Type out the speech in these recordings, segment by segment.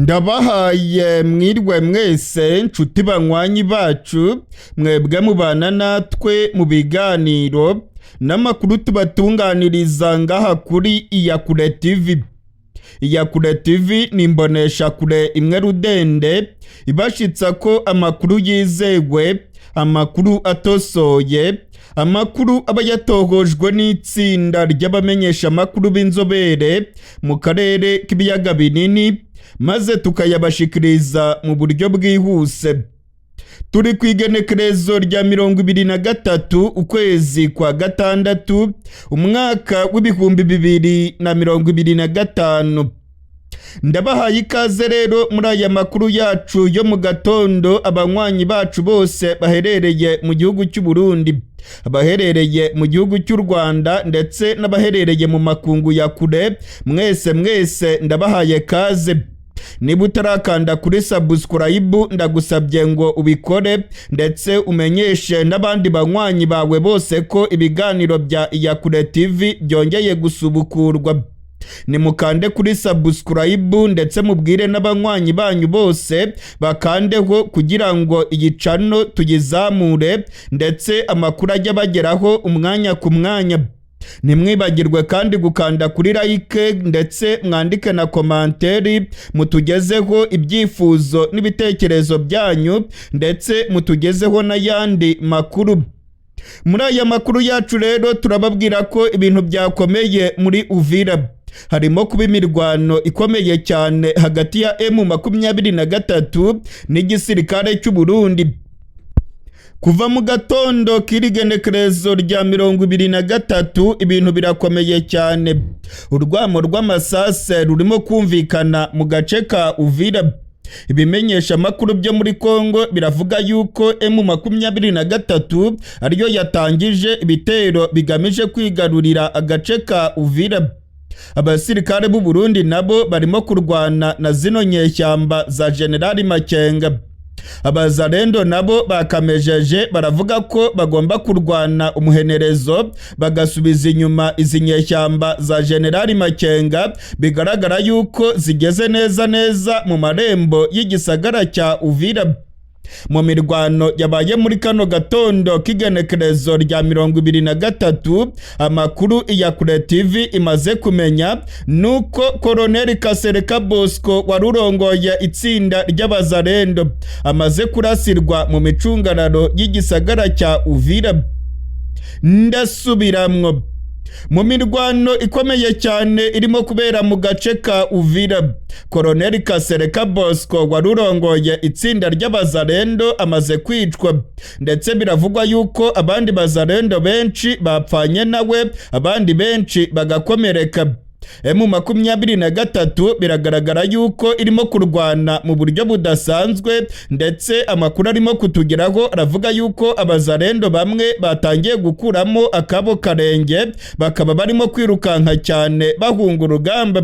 Ndabahaye mwirwe mwese nshuti banywanyi bacu, mwebwe mubana natwe mu biganiro n'amakuru tubatunganiriza ngaha kuri Iyakure TV. Iyakure TV ni imboneshakure imwe rudende ibashitsa ko amakuru yizewe, amakuru atosoye, amakuru aba yatohojwe n'itsinda ry'abamenyeshamakuru b'inzobere mu karere k'ibiyaga binini, maze tukayabashikiriza mu buryo bwihuse. Turi ku igenekerezo rya 23 ukwezi kwa gatandatu, umwaka w'2025. Ndabahaye ikaze rero muri aya makuru yacu yo mu gatondo, abanywanyi bacu bose baherereye mu gihugu cy'u Burundi, abaherereye mu gihugu cy'u Rwanda, ndetse n'abaherereye mu makungu ya kure, mwese mwese ndabahaye kaze. Niba utarakanda kuri subscribe, ndagusabye ngo ubikore, ndetse umenyeshe n'abandi banywanyi bawe bose ko ibiganiro bya Iyakure TV byongeye gusubukurwa. Nimukande kuri subscribe, ndetse mubwire n'abanywanyi banyu bose bakandeho, kugira ngo iyi channel tuyizamure, ndetse amakuru ajye abageraho umwanya ku mwanya. Ntimwibagirwe kandi gukanda kuri like, ndetse mwandike na commentaire, mutugezeho ibyifuzo n'ibitekerezo byanyu, ndetse mutugezeho n'ayandi makuru. Muri aya makuru yacu rero turababwira ko ibintu byakomeye muri Uvira, harimo kuba imirwano ikomeye cyane hagati ya M23 n'igisirikare cy'u Burundi. Kuva mu gatondo k'iri genekerezo rya 23, ibintu birakomeye cyane. Urwamo rw'amasase rurimo kumvikana mu gace ka Uvira. Ibimenyesha amakuru byo muri Kongo biravuga yuko M23 ariyo yatangije ibitero bigamije kwigarurira agace ka Uvira. Abasirikare b'u Burundi nabo barimo kurwana na zino nyeshyamba za Generali Makenga. Abazalendo nabo bakamejeje, baravuga ko bagomba kurwana umuhenerezo, bagasubiza inyuma izi nyeshyamba za Generali Makenga, bigaragara yuko zigeze neza neza mu marembo y'igisagara cya Uvira. Mu mirwano yabaye muri kano gatondo k'igenekerezo rya 23, amakuru Iyakure TV imaze kumenya nuko Koloneli Kasereka Bosco wari urongoye itsinda ry'abazalendo amaze kurasirwa mu micungararo y'igisagara cya Uvira. Ndasubiramwo: mu mirwano ikomeye cyane irimo kubera mu gace ka Uvira, Koloneli Kasereka Bosco wari urongoye itsinda ry'abazalendo amaze kwicwa, ndetse biravugwa yuko abandi bazalendo benshi bapfanye nawe, abandi benshi bagakomereka. M23 biragaragara yuko irimo kurwana mu buryo budasanzwe, ndetse amakuru arimo kutugeraho aravuga yuko abazalendo bamwe batangiye gukuramo akabo karenge, bakaba barimo kwirukanka cyane bahunga urugamba.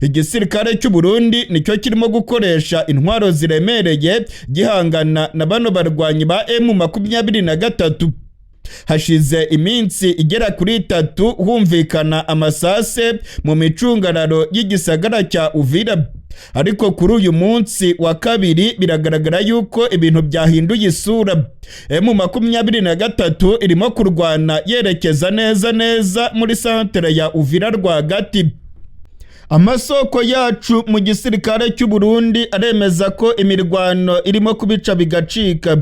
Igisirikare cy'u Burundi nicyo kirimo gukoresha intwaro ziremereye gihangana na bano barwanyi ba M23. Hashize iminsi igera kuri 3 humvikana amasase mu micungararo y'igisagara cya Uvira, ariko kuri uyu munsi wa kabiri biragaragara yuko ibintu byahinduye isura. M23 irimo kurwana yerekeza neza neza muri santere ya Uvira rwagati. Amasoko yacu mu gisirikare cy'u Burundi aremeza ko imirwano irimo kubica bigacika.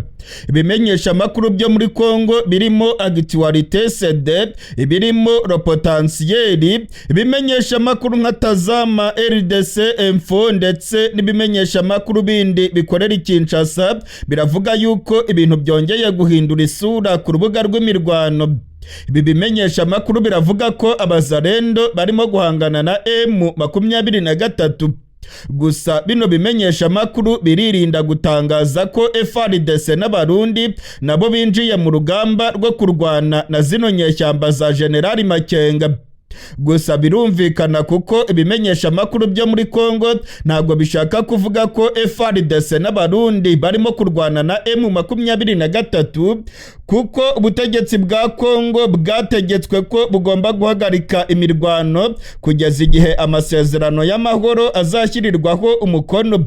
Ibimenyesha amakuru byo muri Kongo birimo Actualité CD, ibirimo Le Potentiel, ibimenyesha amakuru nka Tazama RDC Info, ndetse n'ibimenyesha amakuru bindi bikorera i Kinshasa, biravuga yuko ibintu byongeye guhindura isura ku rubuga rw'imirwano. Ibi bimenyesha amakuru biravuga ko abazalendo barimo guhangana na M23. Gusa bino bimenyesha amakuru biririnda gutangaza ko FARDC n'Abarundi nabo binjiye mu rugamba rwo kurwana na zino nyeshyamba za Generali Makenga. Gusa birumvikana kuko ibimenyesha amakuru byo muri Kongo ntabwo bishaka kuvuga ko FARDC n'Abarundi barimo kurwana na M23, kuko ubutegetsi bwa Kongo bwategetswe ko bugomba guhagarika imirwano kugeza igihe amasezerano y'amahoro azashyirirwaho umukono.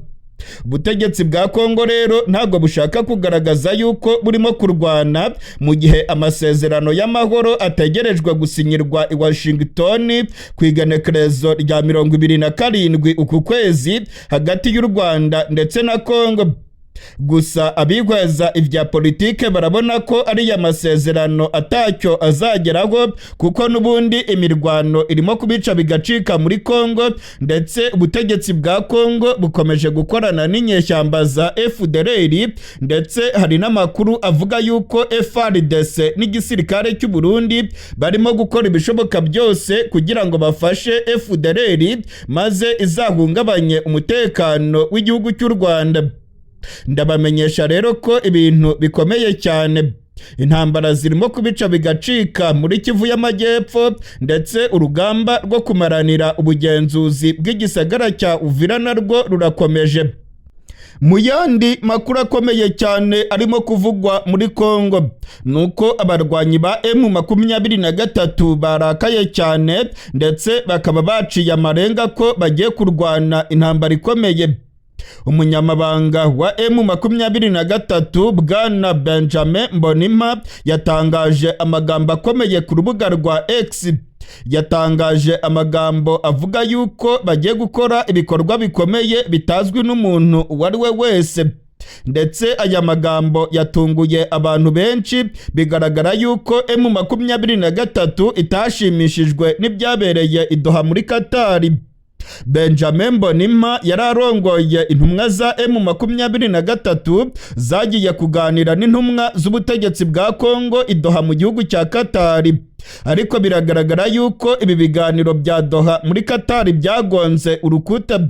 Ubutegetsi bwa Kongo rero ntabwo bushaka kugaragaza yuko burimo kurwana mu gihe amasezerano y'amahoro ategerejwe gusinyirwa i Washington ku igenekerezo rya 27 uku kwezi hagati y'u Rwanda ndetse na Kongo. Gusa abihweza ibya politike barabona ko ariya masezerano atacyo azageraho, kuko n'ubundi imirwano irimo kubica bigacika muri Kongo, ndetse ubutegetsi bwa Kongo bukomeje gukorana n'inyeshyamba za FDLR, ndetse hari n'amakuru avuga yuko FARDC n'igisirikare cy'u Burundi barimo gukora ibishoboka byose kugira ngo bafashe FDLR maze izahungabanye umutekano w'igihugu cy'u Rwanda. Ndabamenyesha rero ko ibintu bikomeye cyane, intambara zirimo kubica bigacika muri Kivu y'Amajyepfo, ndetse urugamba rwo kumaranira ubugenzuzi bw'igisagara cya Uvira narwo rurakomeje. Mu yandi makuru akomeye cyane arimo kuvugwa muri Kongo nuko abarwanyi ba M23 barakaye cyane, ndetse bakaba baciye amarenga ko bagiye kurwana intambara ikomeye. Umunyamabanga wa M23 Bwana Benjamin Mbonimpa yatangaje amagambo akomeye ku rubuga rwa X. Yatangaje amagambo avuga yuko bagiye gukora ibikorwa bikomeye bitazwi n'umuntu uwo ari we wese, ndetse aya magambo yatunguye abantu benshi. Bigaragara yuko M23 itashimishijwe n'ibyabereye i Doha muri Katari. Benjamin Mbonimpa yari arongoye intumwa za M23 zagiye kuganira n'intumwa z'ubutegetsi bwa Kongo i Doha mu gihugu cya Katari, ariko biragaragara yuko ibi biganiro bya Doha muri Katari byagonze urukuta.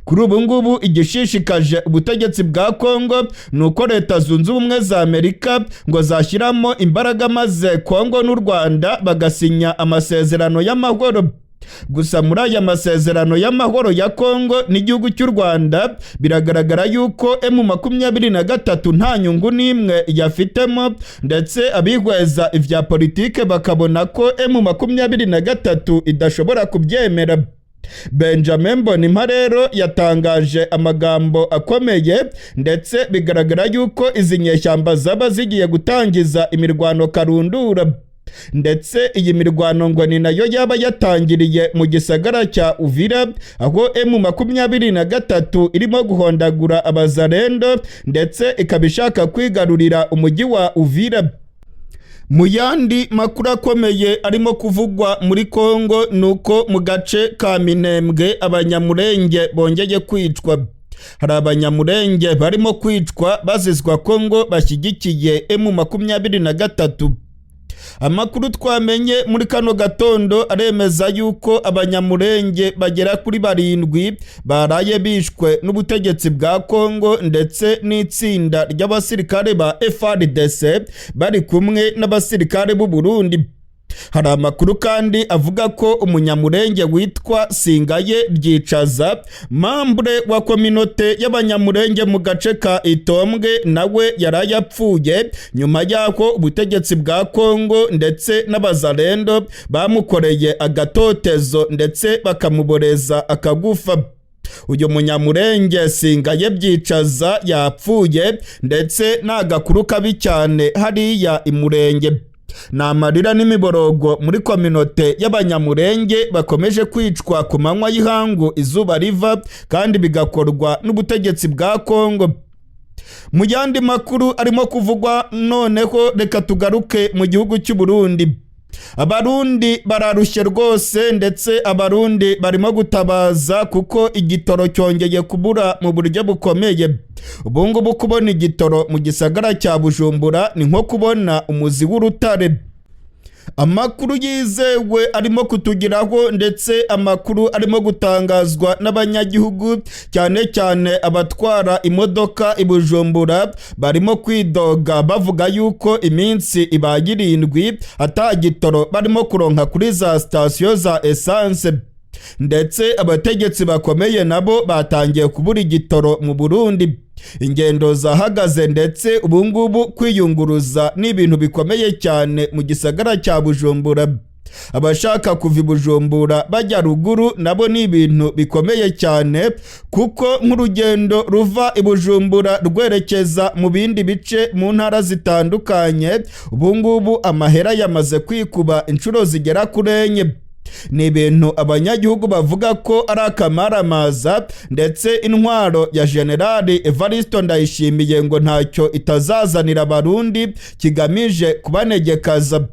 Kuri ubu ngubu igishishikaje ubutegetsi bwa Kongo ni uko Leta Zunze Ubumwe za Amerika ngo zashyiramo imbaraga maze Kongo n'u Rwanda bagasinya amasezerano y'amahoro. Gusa muri aya masezerano y'amahoro ya Kongo n'igihugu cy'u Rwanda biragaragara yuko M23 nta nyungu n'imwe yafitemo, ndetse abihweza ibya politike bakabona ko M23 idashobora kubyemera. Benjamin Mbonimpa rero yatangaje amagambo akomeye, ndetse bigaragara yuko izi nyeshyamba zaba zigiye gutangiza imirwano karundura, ndetse iyi mirwano ngo ni nayo yaba yatangiriye mu gisagara cya Uvira, aho M23 irimo guhondagura abazarendo, ndetse ikaba ishaka kwigarurira umujyi wa Uvira. Mu yandi makuru akomeye arimo kuvugwa muri Kongo nuko mu gace ka Minembwe Abanyamurenge bongeye kwicwa. Hari Abanyamurenge barimo kwicwa bazizwa Kongo bashyigikiye M23. Amakuru twamenye muri kano gatondo aremeza yuko Abanyamurenge bagera kuri 7 baraye bishwe n'ubutegetsi bwa Kongo ndetse n'itsinda ry'abasirikare ba FARDC bari kumwe n'abasirikare b'u Burundi. Hari amakuru kandi avuga ko Umunyamurenge witwa Singaye Byicaza, membre wa communauté y'Abanyamurenge mu gace ka Itombwe, nawe yari yapfuye nyuma y'aho ubutegetsi bwa Kongo ndetse n'abazarendo bamukoreye agatotezo ndetse bakamuboreza akagufa. Uyu Munyamurenge Singaye Byicaza yapfuye, ndetse n'agakuru kabi cyane hariya Imurenge. Ni amarira n'imiborogo muri communauté y'Abanyamurenge bakomeje kwicwa ku manywa y'ihangu izuba riva, kandi bigakorwa n'ubutegetsi bwa Kongo. Mu yandi makuru arimo kuvugwa noneho, reka tugaruke mu gihugu cy'u Burundi. Abarundi bararushye rwose, ndetse Abarundi barimo gutabaza kuko igitoro cyongeye kubura mu buryo bukomeye. Ubu ngubu kubona igitoro mu gisagara cya Bujumbura ni nko kubona umuzi w'urutare. Amakuru yizewe arimo kutugeraho, ndetse amakuru arimo gutangazwa n'abanyagihugu, cyane cyane abatwara imodoka i Bujumbura, barimo kwidoga bavuga yuko iminsi ibaye 7 atagitoro barimo kuronka kuri za sitasiyo za essence, ndetse abategetsi bakomeye nabo batangiye kubura igitoro mu Burundi. Ingendo zahagaze, ndetse ubungubu kwiyunguruza ni ibintu bikomeye cyane mu gisagara cya Bujumbura. Abashaka kuva i Bujumbura bajya ruguru nabo ni ibintu bikomeye cyane, kuko nk'urugendo ruva i Bujumbura rwerekeza mu bindi bice mu ntara zitandukanye, ubungubu amahera yamaze kwikuba inshuro zigera kuri 4. Ni ibintu abanyagihugu bavuga ko ari akamaramaza, ndetse intwaro ya Generali Evaristo Ndayishimiye ngo ntacyo itazazanira Abarundi kigamije kubanegekaza.